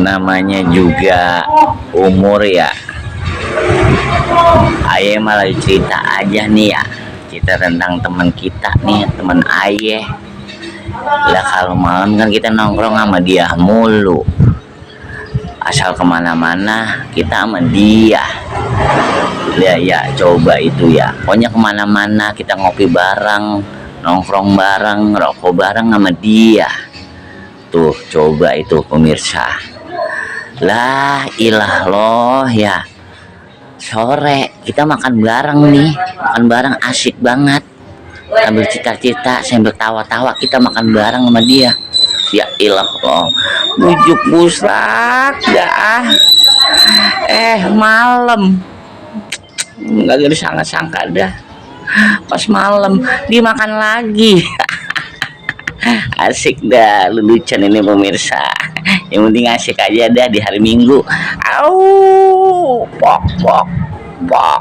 namanya juga umur ya. Aye malah cerita aja nih ya, kita tentang teman kita nih, teman Aye lah. Kalau malam kan kita nongkrong sama dia mulu, asal kemana-mana kita sama dia ya, coba itu ya, pokoknya kemana-mana kita ngopi bareng, nongkrong bareng, rokok bareng sama dia tuh. Coba itu pemirsa, lah ilah loh ya, sore kita makan bareng nih, makan bareng asik banget, sambil cita-cita sambil tawa-tawa kita makan bareng sama dia. Ya ilah loh, bujuk busak dah. Malam nggak disangka-sangka dah, pas malam dimakan lagi. Asik dah, lelucon ini pemirsa. Yang penting asik aja dah di hari Minggu. Au, pok pok pok.